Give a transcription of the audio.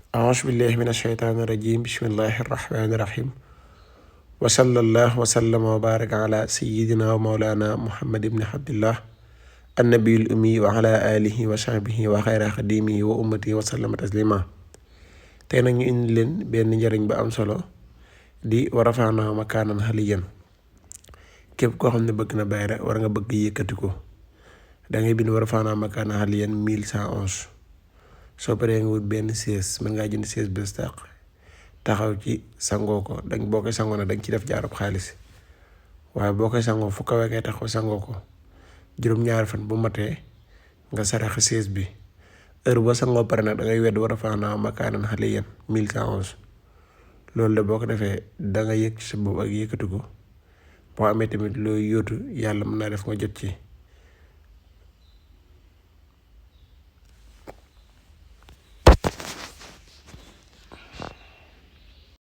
أعوذ بالله من الشيطان الرجيم بسم الله الرحمن الرحيم وصلى الله وسلم وبارك على سيدنا ومولانا محمد بن عبد الله النبي الأمي وعلى آله وصحبه وخير خديمه وأمته وسلم تسليما tey nag ñu indi leen benn njariñ ba am solo di wa rafa'naa makaanan aliyyan képp koo xam ne bëgg na bayra war nga bëgg yëkkati ko da ngay bind wa rafa'naa makaanan aliyyan 1111 soo paree nga wut benn sées mën ngaa jënd sées bés tàq taxaw ci sangoo ko boo koy sangoo nag dañ ci def jaarub xaalis waaye boo koy sangoo fu kawee kay taxaw sangoo ko juróom-ñaari fan bu matee nga sarax sées bi heure boo sangoo pare nag da ngay wedd wa rafa'naa makaanan aliyyan 1111 loolu la boo ko defee da nga yëg ci sa bopp ak yëkkati ko boo amee tamit looy yóotu yàlla mën naa def nga jot ci